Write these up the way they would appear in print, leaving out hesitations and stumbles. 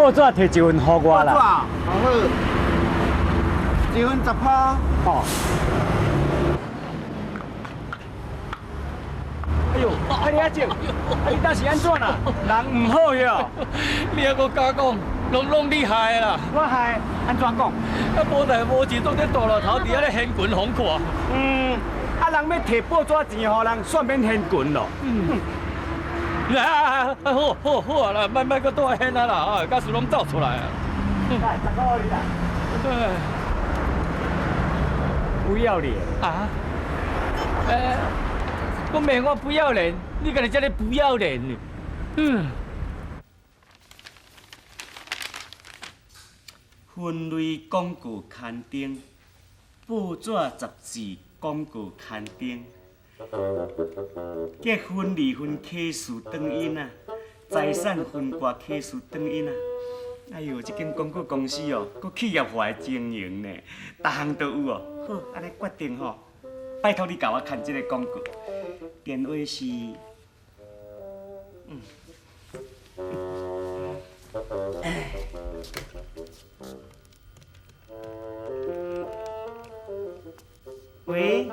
報紙提一份予我啦。好，一份10箍。哦。哎呦，啊你阿正，啊你當是按怎啦？人毋好哟。你猶閣敢講，攏攏你害啦！我害？按怎講？啊，無代無誌，總咧大路頭佇遐咧掀裙予看。嗯，啊人欲提報紙錢予人，算免掀裙咯。嗯。啊，好好好啊啦，莫莫閣倒來掀啊啦，啊，假使攏走出來啊。來，10箍你啦。不要臉啊！欸，我罵我不要臉，你家己這呢不要臉呢？嗯。分類廣告刊登，報紙雜誌廣告刊登，結婚離婚啟事轉印啊，財產分割啟事轉印啊。哎喲，這間廣告公司哦，閣企業化的經營呢，逐項都有哦。好，按呢決定吼，拜託你共我刊這個廣告，電話是，嗯。喂，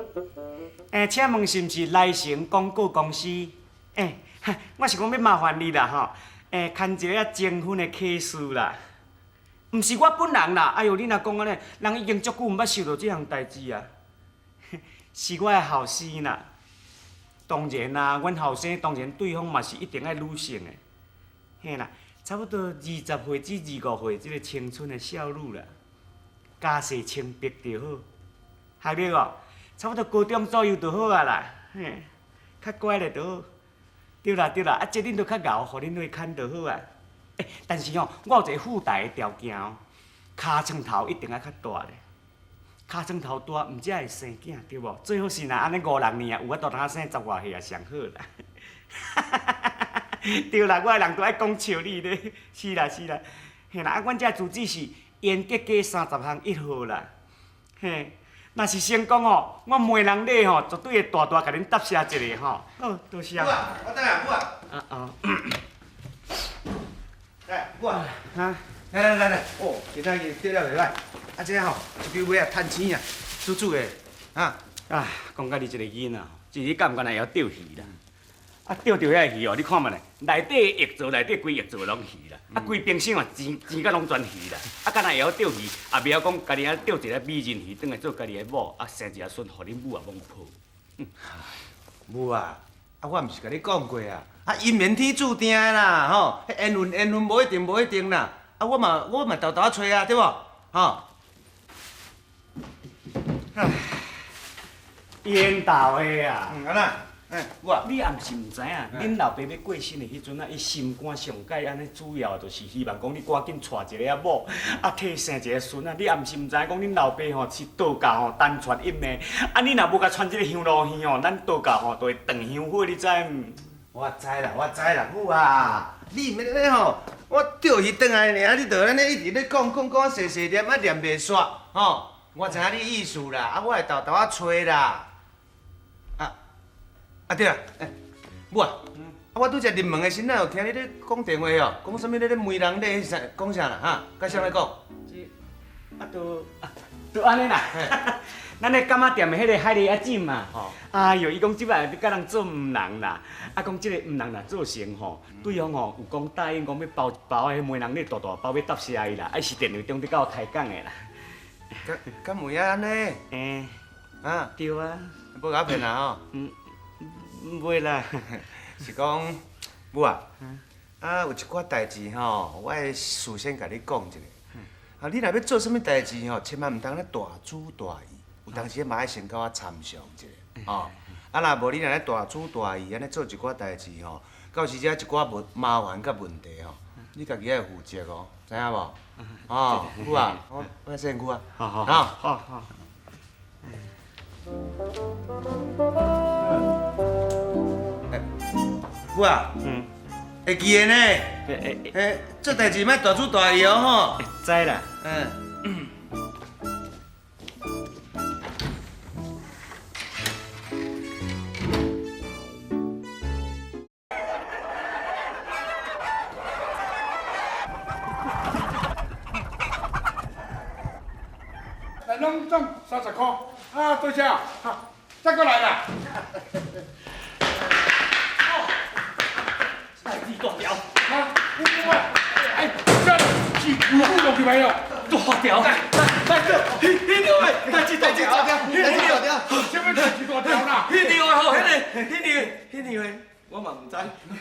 欸，請問是毋是來成廣告公司？欸，我是講欲麻煩你啦吼，欸，刊一个徵婚的啟事啦。毋是我本人啦，哎喲，你若講按呢，人已經足久毋捌想著這項代誌啊。是我的後生啦。當然啦，阮後生當然對方嘛是一定愛女性的，嘿啦，差不多20歲至25歲這个青春的少女啦，家世清白就好，學歷哦，差不多高中左右就好啊啦，嘿，較乖咧就好。對啦對啦，啊，這恁都較𠢕，予恁伙牽就好啊。欸，但是吼，我有一個附帶的條件哦，尻川頭一定愛較大咧，尻川頭大，毋才會生囝，對無？最好是若按呢五六年啊，有法度通生十外歲也上好啦。對啦，我的人都愛講笑你咧，是啦是啦，嘿啦，啊，阮這住址是延吉街30巷1號啦，嘿，若是成功吼，我媒人禮吼，絕對會大大共恁答謝一下吼。好，多謝。母啊，我等下，母啊。啊哦。來，母啊。哈。來來來來，哦，今仔日釣了袂歹，啊這吼一支尾仔趁錢啊，煮煮的，啊。啊，講甲你這个囡仔，一日敢毋敢若會曉釣魚啦？啊，釣著遐魚哦，你看覓咧，內底液做，內底規液做攏魚啦。啊，規冰箱啊，錢錢甲攏全魚啦。啊，敢若會曉釣魚，也袂曉講家己啊釣一个美人魚，轉來做家己的某，啊，生一个孫，予恁母也罔抱。母啊，啊，我毋是共你講過啊，啊，姻緣天注定的啦，吼，彼緣分緣分無一定無一定啦。啊，我嘛我嘛沓沓仔揣啊，對無？吼。緣投的啊。嗯，按怎？欸，母啊。你也毋是毋知影，恁老爸欲過身的彼陣啊，伊心肝上蓋按呢主要就是希望講你趕緊娶一个仔某，啊，替生一个孫仔。你也毋是毋知影講恁老爸吼是道教吼單傳一脈，啊，你若無共傳這个香爐香吼，咱道教吼就會斷香火，你知毋？我知啦，我知啦，母啊，你毋免按呢吼，我釣魚轉來爾，你就按呢一直咧講講講細細念啊念袂煞，吼，我知影你意思啦，啊，我會沓沓仔揣啦。啊對啦，欸，母啊，啊我拄才入門的時，哪有聽你咧講電話哦？講啥物咧咧媒人咧，啥講啥啦？哈，佮誰咧講？這啊，就就按呢啦。咱咧柑仔店的彼个海蛎仔姊嘛，哎喲，伊講這擺欲佮人做媒人啦，啊講這个媒人若做成吼，對方吼有講答應講欲包一包彼媒人禮大大包欲答謝伊啦，啊是電話中佇佮我開講的啦。敢敢有影按呢？欸，啊，對啊。無共我騙啦吼？嗯。袂啦，是講母啊，啊有一寡代誌吼，我會事先共你講一下。啊，你若欲做啥物代誌吼，千萬毋通咧大主大意，有當時嘛愛先共我參詳一下，吼。啊，若無你若咧大主大意，按呢做一寡代誌吼，到時才一寡無麻煩佮問題吼，你家己愛負責哦，知影無？吼，母啊，我我洗身軀啊。好好好好好。母啊，嗯，會記得呢。欸，做代誌莫大主大意哦，吼。會知啦。嗯。攏總30箍。啊，多謝啊，再過來啦。代誌大條。啊，有啊，哎，這是有母落去沒有？大條。來來來，彼彼條的代誌大條，代誌大條，啥物代誌大條啦？彼條的吼，彼個彼條彼條的，我嘛毋知。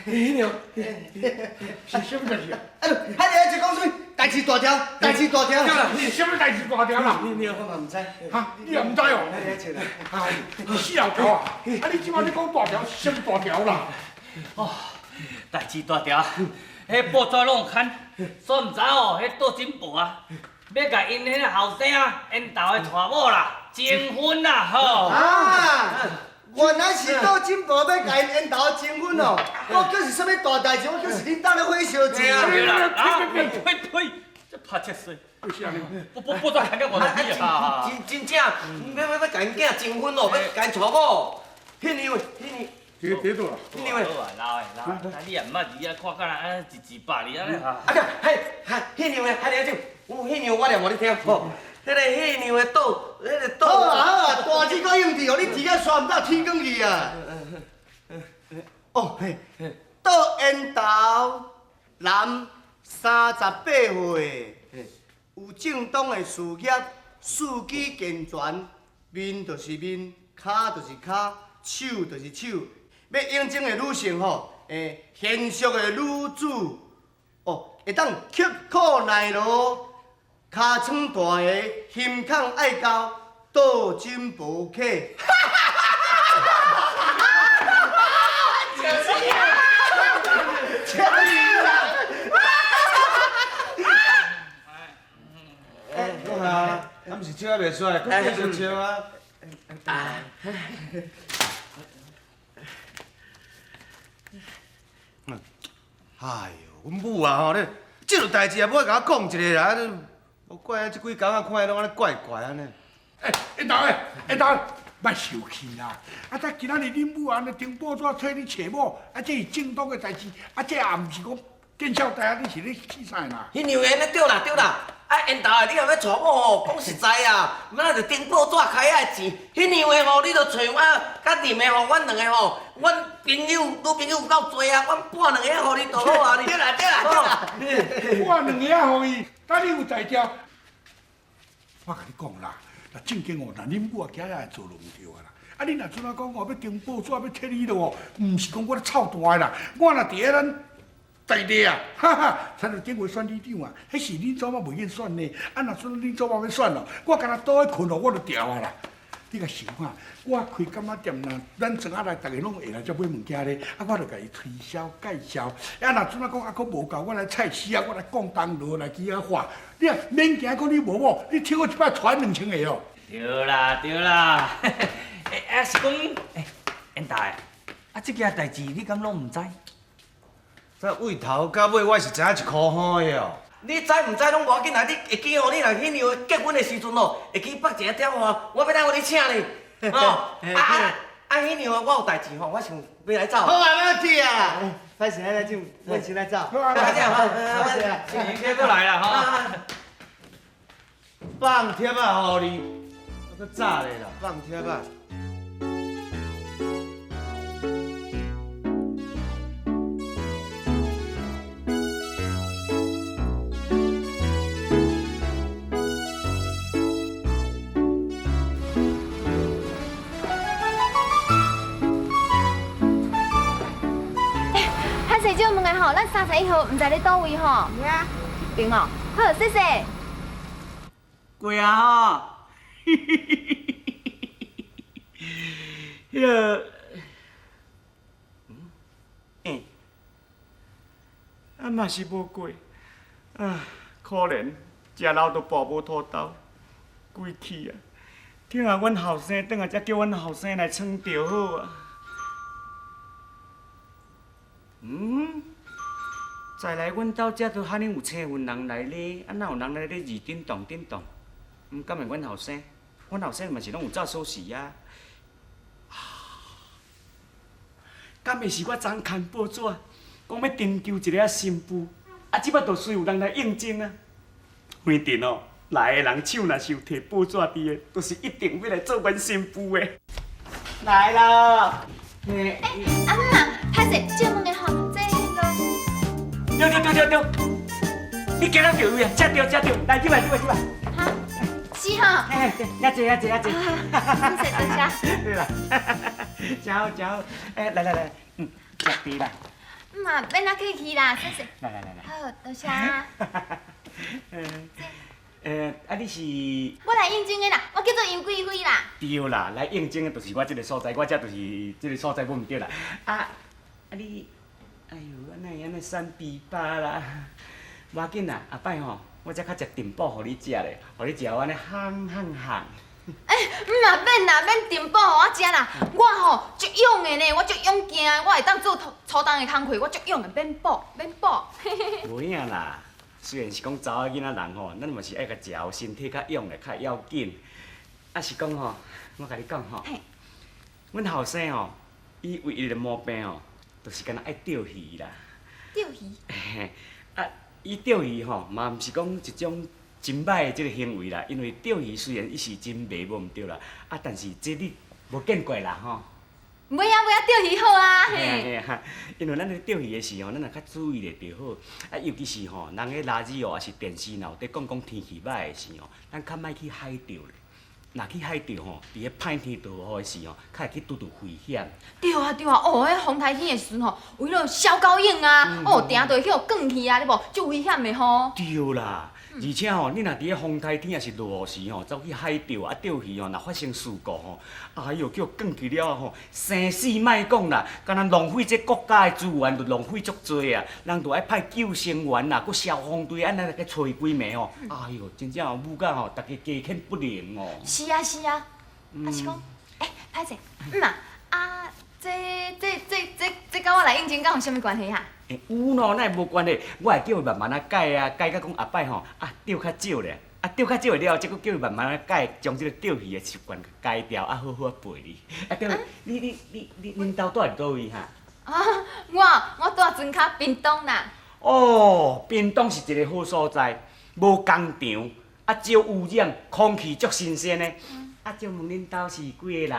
彼條是啥物代誌啊？哎，彼個就講啥物代誌大條，代誌大條。對啦，是啥物代誌大條啦？彼條我嘛毋知。哈，你也毋知哦？哎，死老頭啊！啊，你這擺你講大條是啥物大條啦？哦，代誌大條，彼報紙攏有刊，煞毋知哦，彼杜金寶啊，欲共𪜶彼个後生啊，𪜶兜的娶某啦，徵婚啦，吼。啊！原來是杜金寶欲共𪜶𪜶兜徵婚哦！我叫是啥物大代誌？我叫是恁兜咧火燒錢啊！對啦，啊，呸呸，這拍七歲。報報報紙刊到外頭去啊！真真正，欲欲欲共𪜶囝徵婚哦，欲共𪜶娶某，彼娘彼娘。佇佇倒啦。彼娘。好啊，老的老的，啊你也毋捌字啊，看甲人啊一字百字按呢。啊對，嘿，哈，彼娘的，海娘有彼娘我念予你聽吼。彼個彼娘的倒，彼个倒。好啊好啊，大字閣用字哦，你字甲煞毋到天光去啊。哦嘿，倒緣投，男，38歲，有正當的事業，四肢健全，面就是面，跤就是跤，手就是手。欲應徵的女性吼，賢淑的女子，哦，會當刻苦耐勞，尻川大个，胸口愛厚，倒真無客。哈哈哈哈哈哈！笑死啦！笑死啦！哎，讲啊，啊，毋是笑啊袂出来，閣繼續笑啊！哎喲，阮母啊吼，你這種代誌也無愛共我講一下啦，無怪啊，這幾工啊看伊攏按呢怪怪按呢。欸，緣投欸，緣投，莫受氣啦！啊，這今仔日恁母按呢張報紙揣你揣某，啊，這是正當的代誌，啊，這也毋是講見笑代啊，你是咧氣啥啦？彼娘的，對啦對啦，啊，緣投的，你若欲娶某吼，講實在啊，咱就張報紙開遐的錢，彼娘的吼，你就揣我佮林的吼，阮兩个吼，阮朋友女朋友有夠濟啊，阮搬兩个予你就好啊。對啦對啦對啦，搬兩个予伊，等你有才調。我共你講啦，若正經哦，若恁母仔今日會做就毋對啊啦。啊，你若陣仔講哦，欲張報紙欲替你咯哦，毋是講我咧臭大的啦，我若佇咧咱在地啊，哈哈，親像頂回選里長啊，彼是恁祖媽袂願選呢。啊，若陣恁祖媽欲選咯，我敢若倒去睏咯，我就牢啊啦。你共想看，我開柑仔店，若咱庄仔內逐个攏會來遮買物件咧，啊，我就共伊推銷介紹。啊，若陣仔講啊，閣無夠，我來菜市啊，我來廣東路來去遐發。你啊，免驚講你無某，你聽我一擺傳2000个哦。對啦對啦，欸啊是講，欸，緣投的，啊這件代誌你敢攏毋知？這為頭到尾我是知影一箍好的哦。你知毋知攏無要緊啦，你會記吼，你若彼娘結婚的時陣哦，會記北一个電話，我欲等予你請呢。哦，啊啊啊！彼娘我有代誌吼，我想欲來走。好啊，沒問題啊。歹勢，來就，我先來走。好啊，來這樣好，歹勢啊。明天過來啦吼。放帖仔予你，閣早咧啦，放帖仔。借問的吼，咱31號毋知咧佗位吼？對哦，好，謝謝。過啊吼！彼个，欸，啊嘛是無過，啊，可憐，食老都跋無土豆，鬼氣啊！聽下阮後生轉來，才叫阮後生來創就好啊。嗯，再來阮兜遮都哈爾有青雲人來咧，啊哪有人來咧二叮當叮當？毋敢會阮後生，阮後生嘛是攏有走鎖匙啊。敢會是我昨昏刊報紙，講欲徵求一个新婦，啊，這擺就隨有人來應徵啊。輝定哦，來的人手若是有提報紙佇的，就是一定欲來做阮新婦的。來咯，欸，阿姆啊，歹勢，借問的吼，這彼个。對對對對對，你行到對位啊，這對這對，來入來入來入來。哈，是吼。哎，對，遐坐遐坐遐坐。謝謝多謝。對啦，真好真好，欸，來來來，食茶啦。毋嘛，免那客氣啦，謝謝。來來來來。好，多謝。啊你是？我來應徵的啦，我叫做楊貴妃啦。對啦，來應徵的就是我這个所在，我這就是這个所在，無毋對啦。啊啊你，哎喲，哪會按呢瘦枇杷啦？無要緊啦，後擺吼，我才較食炖補予你食咧，予你食按呢香香香。欸，毋嘛免啦，免炖補予我食啦，我吼足勇的呢，我足勇健的，我會當做粗粗重的工課，我足勇的，免補免補。無影啦，雖然是講查某囡仔人吼，咱嘛是愛共食予身體較勇的較要緊。啊是講吼，我共你講吼，阮後生吼，伊唯一的毛病吼，就是干焦愛釣魚啦。釣魚？啊，伊釣魚吼，嘛毋是講一種真歹的這个行為啦，因為釣魚雖然伊是真迷無毋對啦，啊，但是這你無見過啦吼。袂啊袂啊，釣魚好啊，嘿。嘿啊，因為咱咧釣魚的時候，咱若較注意咧就好。啊，尤其是吼，人咧垃圾哦，抑是電視若有佇講講天氣歹的時候，咱較莫去海釣咧。若去海釣吼，佇咧歹天落雨的時候，較會去拄著危險。對啊對啊，哦，彼風颱天的時陣吼，有彼落痟狗湧啊，哦，定定會去予捲去啊，你無足危險的吼。對啦，而且吼，你若佇咧風颱天抑是落雨時吼，走去海釣啊釣魚吼，若發生事故吼，哎喲，叫捲去了吼，生死莫講啦，敢若浪費這國家的資源，就浪費足濟啊！人就愛派救生員啦，閣消防隊按呢來去揣幾暝吼，哎喲，真正吼，舞甲吼，逐家雞犬不寧哦。是啊是啊，啊是講，欸，歹勢，毋啊，啊，這這這這這佮我來應徵敢有啥物關係啊？欸，有喏，哪會無關係？我會叫伊慢慢仔改啊，改甲講後擺吼，啊釣較少咧，啊釣較少了後，才閣叫伊慢慢仔改，將這个釣魚的習慣改掉，啊好好仔陪你。啊對，你你你你恁兜住佇佗位哈？啊，我我住船跤屏東啦。哦，屏東是一个好所在，無工廠，啊少污染，空氣足新鮮的。啊，請問恁兜是幾个人？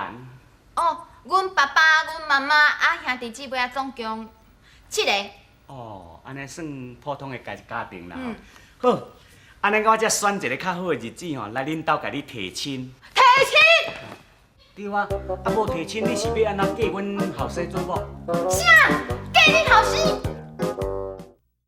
哦，阮爸爸、阮媽媽、啊兄弟姊妹啊，總共七个。哦，按呢算普通的家家庭啦吼。好，按呢我才選一个較好的日子吼，來恁兜共你提親。提親？對啊，啊無提親，你是欲按怎嫁阮後生做某？啥？嫁恁後生？